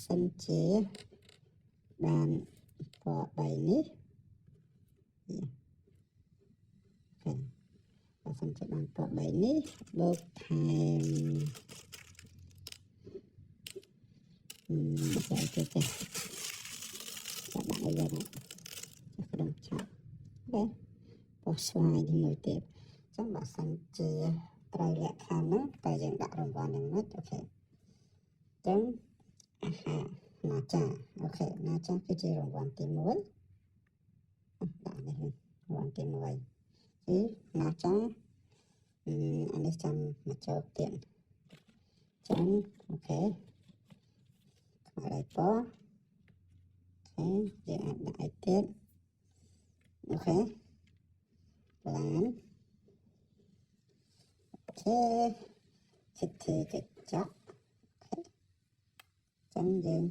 សិនជាបានពណ៌3នេះOK បើសិនជាបានពណ៌3នេះបូកថែមអឺស្អីគេចេះចាប់ដាក់ឲ្យយើងចុះក្នុងឆាប់OK ពណ៌ស្វាយនេះមួយទៀតអញ្ចឹងបើសិនជាត្រូវលក្ខខណ្ឌហ្នឹងតើយើងដាក់រង្វាន់យ៉ាងម៉េច OK អញ្ចឹងអាហារណាចា OK ណាចាគឺជារង្វាន់ទី1ដាក់នេះរង្វាន់ទី1គឺណាចាអានេះចាំមកចូលទៀតចឹង OK ខ្មៅដៃពណ៌ OK យើងអាចដាក់អីទៀត OK ឡាន OK គិតធីកញ្ចក់ OK ចឹងយើង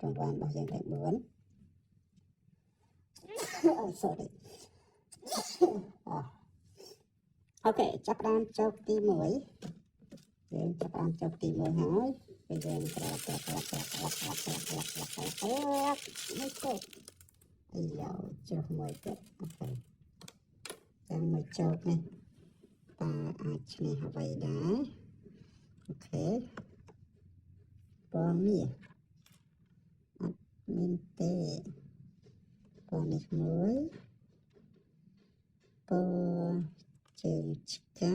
រង្វាន់របស់យើងលេខ4អូ sorry OK ចាប់ផ្ដើមចុកទី1យើងចាប់ផ្ដើមចុកទី1ហើយពេលយើងត្រឡប់ត្រឡប់ត្រឡប់ត្រឡប់ត្រឡប់ត្រឡប់ត្រឡប់ត្រឡប់ត្រឡប់មួយទៀតអាយ៉ោចុះមួយទៀត OK ចាំមួយចោកនេះតើអាចឈ្នះអ្វីដែរ OK ពណ៌មាសអត់មានទេពណ៌នេះមួយពណ៌ជើងឆ្កែ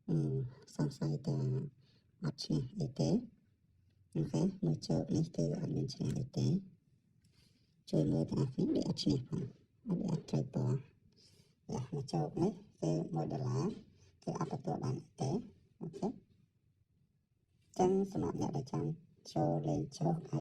អឺសង្ស័យថាអត់ឈ្នះអីទេ OK មួយជោគនេះគឺអត់មានឈ្នះអីទេជួយមើលទាំងអស់គ្នាដូចអត់ឈ្នះផងអត់អត់ត្រូវពណ៌យ៉ាមួយជោគនេះគឺ1ដុល្លារគឺអត់ទទួលបានអីទេ OK ចឹងសម្រាប់អ្នកដែលចង់ចូលលេងជោគអាច